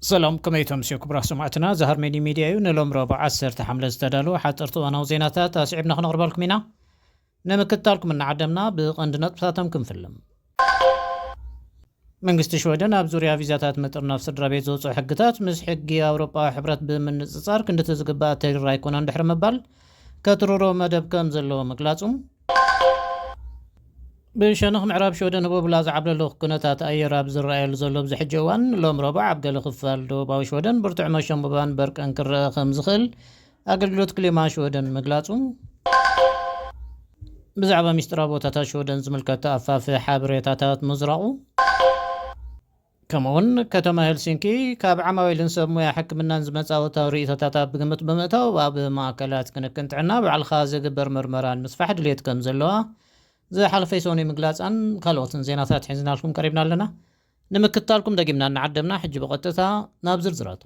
ሰላም፣ ከመይ ተምስዩ ክቡራት ሰማዕትና? እዚ ሃርመኒ ሚድያ እዩ። ንሎም ረቡዕ ዓሰርተ ሓምለ ዝተዳለወ ሓፀርቲ እዋናዊ ዜናታት ኣስዒብና ክነቕርበልኩም ኢና። ንምክትታልኩም እናዓደምና ብቐንዲ ነጥብታቶም ክንፍልም። መንግስቲ ሽወደን ኣብ ዙርያ ቪዛታት ምጥርናፍ ስድራ ቤት ዘውፅኦ ሕግታት ምስ ሕጊ ኣውሮጳዊ ሕብረት ብምንፅፃር ክንድቲ ዝግባእ ተሪር ኣይኮነን ድሕሪ ምባል ከትርሮ መደብ ከም ዘለዎ ምግላፁ። ብሸነኽ ምዕራብ ሽወደን ህቦብላ ዝዓብለሎ ኩነታት ኣየር ኣብ ዝረኣየሉ ዘሎ ኣብዚ ሕጂ እዋን፣ ሎም ረቡዕ ኣብ ገለ ክፋል ደቡባዊ ሽወደን ብርቱዕ መሸንቡባን በርቅን ክረአ ከም ዝኽእል ኣገልግሎት ክሊማ ሽወደን ምግላጹ። ብዛዕባ ሚስጥራዊ ቦታታት ሽወደን ዝምልከት ተኣፋፊ ሓበሬታታት ምዝራቑ። ከምኡውን ከተማ ሄልሲንኪ ካብ ዓማዊልን ሰብ ሞያ ሕክምናን ዝመጻ ወታዊ ርእይቶታት ኣብ ግምት ብምእታው ኣብ ማእከላት ክንክን ጥዕና ባዕልኻ ዝግበር ምርመራ ንምስፋሕ ድሌት ከም ዘለዋ ዝሓለፈ ሰሙን ምግላጻን ካልኦትን ዜናታት ሒዝናልኩም ቀሪብና ኣለና። ንምክትታልኩም ደጊምና እናዓደምና ሕጂ ብቐጥታ ናብ ዝርዝራቱ።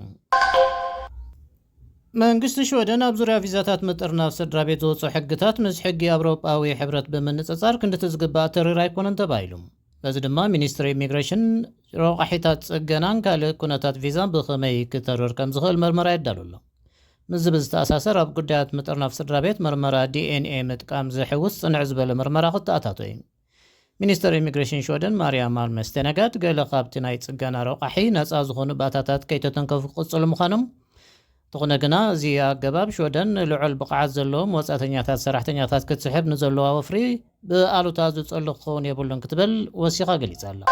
መንግስቲ ሽወደን ኣብ ዙርያ ቪዛታት ምጥርናፍ ስድራ ቤት ዘውፅኦ ሕግታት ምስ ሕጊ ኣውሮጳዊ ሕብረት ብምንፅፃር ክንድቲ ዝግባእ ተሪር ኣይኮነን ተባሂሉ። በዚ ድማ ሚኒስትሪ ኢሚግሬሽን ረቋሒታት ጽገናን ካልእ ኩነታት ቪዛ ብኸመይ ክተርር ከም ዝኽእል መርመራ የዳሉ ኣሎ። ምስ ዝብል ዝተኣሳሰር ኣብ ጉዳያት ምጥርናፍ ስድራ ቤት መርመራ ዲኤንኤ ምጥቃም ዝሕውስ ጽንዕ ዝበለ መርመራ ክተኣታቶ እዩ። ሚኒስተር ኢሚግሬሽን ሽወደን ማርያ ማልመ ስቴነጋድ ገለ ካብቲ ናይ ጽገና ረቋሒ ነጻ ዝኾኑ ባእታታት ከይተተንከፉ ክቕጽሉ ምዃኖም፣ እንተኾነ ግና እዚ ኣገባብ ሽወደን ልዑል ብቕዓት ዘለዎም ወጻእተኛታት ሰራሕተኛታት ክትስሕብ ንዘለዋ ወፍሪ ብኣሉታ ዝጸሉ ክኸውን የብሉን ክትብል ወሲኻ ገሊጻ ኣላ።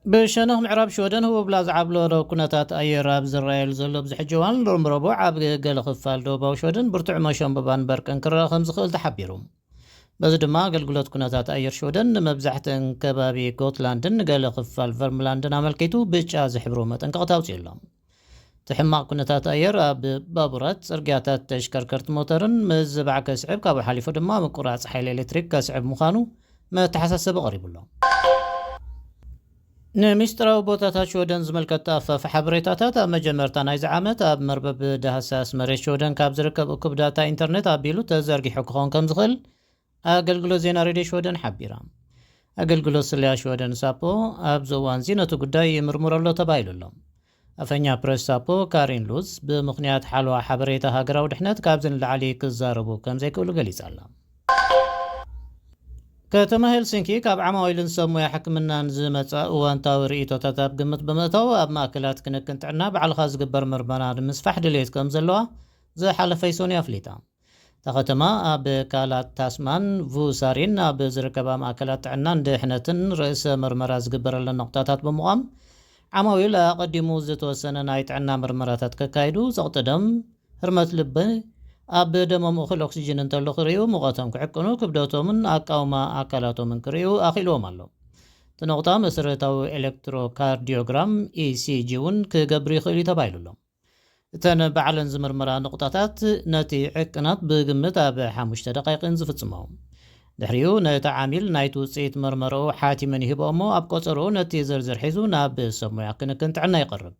ብሸነኽ ምዕራብ ሽወደን ህቦብላ ዝዓብለሎ ኩነታት ኣየር ኣብ ዝረኣየሉ ዘሎ ኣብዚ ሕጂ እዋን፣ ሎም ረቡዕ ኣብ ገለ ክፋል ደቡባዊ ሽወደን ብርቱዕ መሸንበባን በርቅን ክረአ ከም ዝኽእል ተሓቢሩ። በዚ ድማ ኣገልግሎት ኩነታት ኣየር ሽወደን ንመብዛሕትእን ከባቢ ጎትላንድን ንገለ ክፋል ቨርምላንድን ኣመልኪቱ ብጫ ዝሕብሮ መጠንቀቕታ ኣውፂኡ ኣሎ። እቲ ሕማቕ ኩነታት ኣየር ኣብ ባቡራት፣ ጽርግያታት፣ ተሽከርከርቲ ሞተርን ምዝባዕ ከስዕብ፣ ካብኡ ሓሊፉ ድማ ምቁራጽ ሓይሊ ኤሌክትሪክ ከስዕብ ምዃኑ መተሓሳሰቢ ቀሪቡ ኣሎ። ንሚስጥራዊ ቦታታት ሽወደን ዝምልከት ተኣፋፊ ሓበሬታታት ኣብ መጀመርታ ናይዚ ዓመት ኣብ መርበብ ዳህሳስ መሬት ሽወደን ካብ ዝርከብ እኩብ ዳታ ኢንተርኔት ኣቢሉ ተዘርጊሑ ክኸውን ከም ዝኽእል ኣገልግሎት ዜና ሬድዮ ሽወደን ሓቢራ። ኣገልግሎት ስለያ ሽወደን ሳፖ ኣብዚ እዋንዚ ነቲ ጉዳይ ይምርምሮ ኣሎ ተባሂሉ ኣሎ። ኣፈኛ ፕረስ ሳፖ ካሪን ሉዝ ብምኽንያት ሓለዋ ሓበሬታ ሃገራዊ ድሕነት ካብዚ ንላዕሊ ክዛረቡ ከም ዘይክእሉ ገሊጻ ኣላ። ከተማ ሄልሲንኪ ካብ ዓማዊልን ሰብ ሞያ ሕክምናን ዝመጻ እዋንታዊ ርእይቶታት ኣብ ግምት ብምእታው ኣብ ማእከላት ክንክን ጥዕና ባዕልኻ ዝግበር ምርመራ ንምስፋሕ ድሌት ከም ዘለዋ ዝሓለፈ ሰኑይ ኣፍሊጣ። እታ ከተማ ኣብ ካላት ታስማን ቩሳሪን ኣብ ዝርከባ ማእከላት ጥዕናን ድሕነትን ርእሰ መርመራ ዝግበረለን ነቑጣታት ብምዃም ዓማዊል ኣቐዲሙ ዝተወሰነ ናይ ጥዕና ምርመራታት ከካይዱ፣ ጸቕጢ ደም፣ ህርመት ልቢ፣ ኣብ ደሞም እኹል ኦክሲጅን እንተሎ ክርእዩ፣ ሙቐቶም ክዕቅኑ፣ ክብደቶምን ኣቃውማ ኣካላቶምን ክርእዩ ኣኽኢልዎም ኣሎ። እቲ ነቑጣ መሰረታዊ ኤሌክትሮካርዲዮግራም፣ ኢሲጂ፣ እውን ክገብር ይኽእል እዩ ተባሂሉ ኣሎ። እተን ባዕለን ዝምርምራ ንቑጣታት ነቲ ዕቅናት ብግምት ኣብ ሓሙሽተ ደቃይቕን ዝፍጽሞ። ድሕሪኡ ነቲ ዓሚል ናይቲ ውጽኢት መርመርኡ ሓቲመን ይህብኦ እሞ ኣብ ቆጸርኡ ነቲ ዝርዝር ሒዙ ናብ ሰብ ሞያ ክንክን ጥዕና ይቐርብ።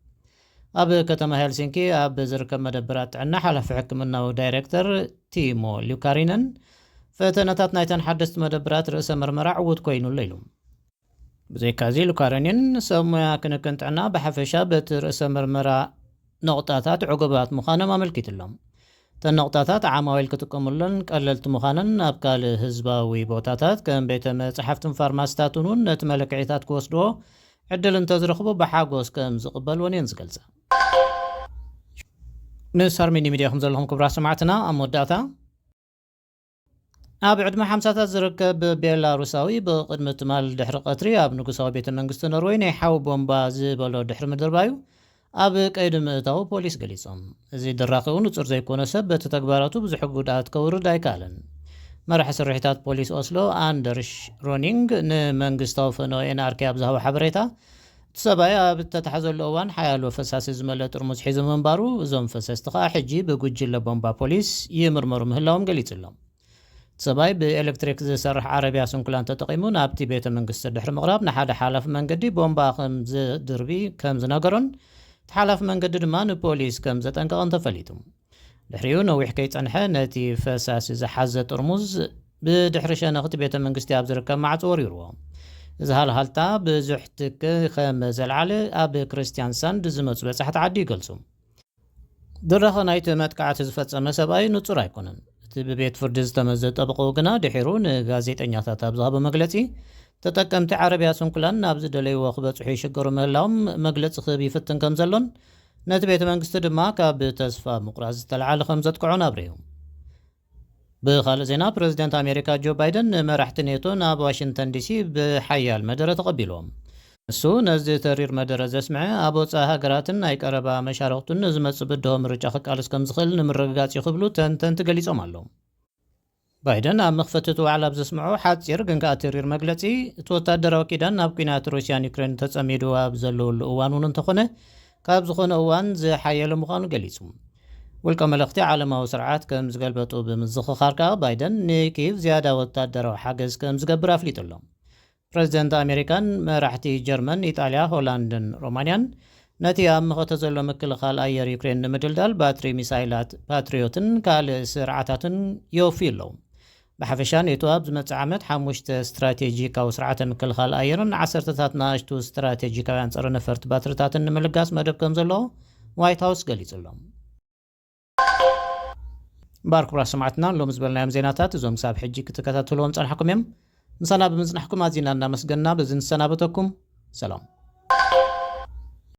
ኣብ ከተማ ሄልሲንኪ ኣብ ዝርከብ መደብራት ጥዕና ሓላፊ ሕክምናዊ ዳይሬክተር ቲሞ ሉካሪነን ፈተነታት ናይተን ሓደስቲ መደብራት ርእሰ መርመራ ዕዉት ኮይኑ ኣሎ ኢሉ። ብዘይካዚ ሉካረኒን ሰብ ሞያ ክንክን ጥዕና ብሓፈሻ በቲ ርእሰ መርመራ ነቑጣታት ዕጉባት ምዃኖም ኣመልኪቱሎም። እተን ነቑጣታት ዓማዊል ክጥቀሙለን ቀለልቲ ምዃነን ኣብ ካልእ ህዝባዊ ቦታታት ከም ቤተ መጻሕፍትን ፋርማስታትን እውን ነቲ መለክዒታት ክወስድዎ ዕድል እንተዝረኽቡ ብሓጎስ ከም ዝቕበልወን እየን ዝገልጻ። ምስ ሃርሜኒ ሚድያ ከም ዘለኹም ክቡራት ሰማዕትና ኣብ መወዳእታ ኣብ ዕድመ ሓምሳታት ዝርከብ ቤላሩሳዊ ብቕድሚ ትማል ድሕሪ ቀትሪ ኣብ ንጉሳዊ ቤተ መንግስቲ ኖርወይ ናይ ሓዊ ቦምባ ዝበሎ ድሕሪ ምድርባዩ ኣብ ቀይዲ ምእታው ፖሊስ ገሊጾም። እዚ ድራኺ እውን ንጹር ዘይኮነ ሰብ በቲ ተግባራቱ ብዙሕ ጉድኣት ከውርድ ኣይከኣለን። መራሒ ስርሒታት ፖሊስ ኦስሎ ኣንደርሽ ሮኒንግ ንመንግስታዊ ፈነወ ኤንኣርኬ ኣብ ዝሃቦ ሓበሬታ፣ እቲ ሰብኣይ ኣብ እተታሕዘሉ እዋን ሓያሎ ፈሳሲ ዝመልአ ጥርሙዝ ሒዙ ምንባሩ፣ እዞም ፈሰስቲ ከኣ ሕጂ ብጉጅለ ቦምባ ፖሊስ ይምርመሩ ምህላዎም ገሊጹ ኣሎ። እቲ ሰብኣይ ብኤሌክትሪክ ዝሰርሕ ዓረብያ ስንኩላን ተጠቒሙ ናብቲ ቤተ መንግስቲ ድሕሪ ምቕራብ ንሓደ ሓላፊ መንገዲ ቦምባ ከም ዝድርቢ ከም ዝነገሮን እቲ ሓላፊ መንገዲ ድማ ንፖሊስ ከም ዘጠንቀቐን ተፈሊጡ። ድሕሪኡ ነዊሕ ከይጸንሐ ነቲ ፈሳሲ ዝሓዘ ጥርሙዝ ብድሕሪ ሸነኽቲ ቤተ መንግስቲ ኣብ ዝርከብ ማዕጾ ወሪርዎ። እዚ ሃልሃልታ ብዙሕ ትኪ ከም ዘልዓለ ኣብ ክሪስቲያንሳንድ ዝመጹ በጻሕቲ ዓዲ ይገልጹ። ድረኸ ናይቲ መጥቃዕቲ ዝፈጸመ ሰብኣይ ንጹር ኣይኮነን። እቲ ብቤት ፍርዲ ዝተመዘ ጠበቕኡ ግና ድሒሩ ንጋዜጠኛታት ኣብ ዝሃቦ መግለጺ፣ ተጠቀምቲ ዓረብያ ስንኩላን ናብ ዝደለይዎ ክበጽሑ ይሽገሩ ምህላዎም መግለጺ ክህብ ይፍትን ከም ዘሎን፣ ነቲ ቤተ መንግስቲ ድማ ካብ ተስፋ ምቑራጽ ዝተልዓለ ከም ዘጥቅዖን ኣብሪሁ። ብኻልእ ዜና፣ ፕረዚደንት ኣሜሪካ ጆ ባይደን ንመራሕቲ ኔቶ ናብ ዋሽንግተን ዲሲ ብሓያል መደረ ተቐቢልዎም። ንሱ ነዚ ተሪር መደረ ዘስምዐ፣ ኣብ ወጻኢ ሃገራትን ናይ ቀረባ መሻርኽቱን ንዝመጽእ ብድሆ ምርጫ ክቃለስ ከም ዝኽእል ንምርግጋጽ እዩ ክብሉ ተንተንቲ ገሊጾም ኣለዉ። ባይደን ኣብ መኽፈቲ እቲ ዋዕላ ኣብ ዘስምዖ ሓጺር ግን ከኣ ተሪር መግለጺ፣ እቲ ወታደራዊ ኪዳን ናብ ኲናት ሩስያን ዩክሬን ተጸሚዱ ኣብ ዘለወሉ እዋን እውን እንተኾነ፣ ካብ ዝኾነ እዋን ዝሓየለ ምዃኑ ገሊጹ። ውልቀ መለኽቲ ዓለማዊ ስርዓት ከም ዝገልበጡ ብምዝኽኻር ከኣ፣ ባይደን ንኪቭ ዝያዳ ወታደራዊ ሓገዝ ከም ዝገብር ኣፍሊጡ ኣሎ። ፕረዚደንት ኣሜሪካን መራሕቲ ጀርመን፣ ኢጣልያ፣ ሆላንድን ሮማንያን ነቲ ኣብ መኸተ ዘሎ ምክልኻል ኣየር ዩክሬን ንምድልዳል ባትሪ ሚሳይላት ፓትሪዮትን ካልእ ስርዓታትን የወፍዩ ኣለዉ። ብሓፈሻ ኔቶ ኣብ ዝመጽእ ዓመት ሓሙሽተ ስትራቴጂካዊ ስርዓተ ምክልኻል ኣየርን ዓሰርተታት ንኣሽቱ ስትራቴጂካውያን ጸረ ነፈርቲ ባትሪታትን ንምልጋስ መደብ ከም ዘለዎ ዋይት ሃውስ ገሊጹ ኣሎ። እምበኣር ክቡራት ሰማዕትና፣ ሎሚ ዝበልናዮም ዜናታት እዞም ክሳብ ሕጂ ክትከታተልዎም ጸናሕኩም እዮም። ምሳና ብምጽናሕኩም ኣዚና እናመስገንና በዚ ንሰናበተኩም። ሰላም።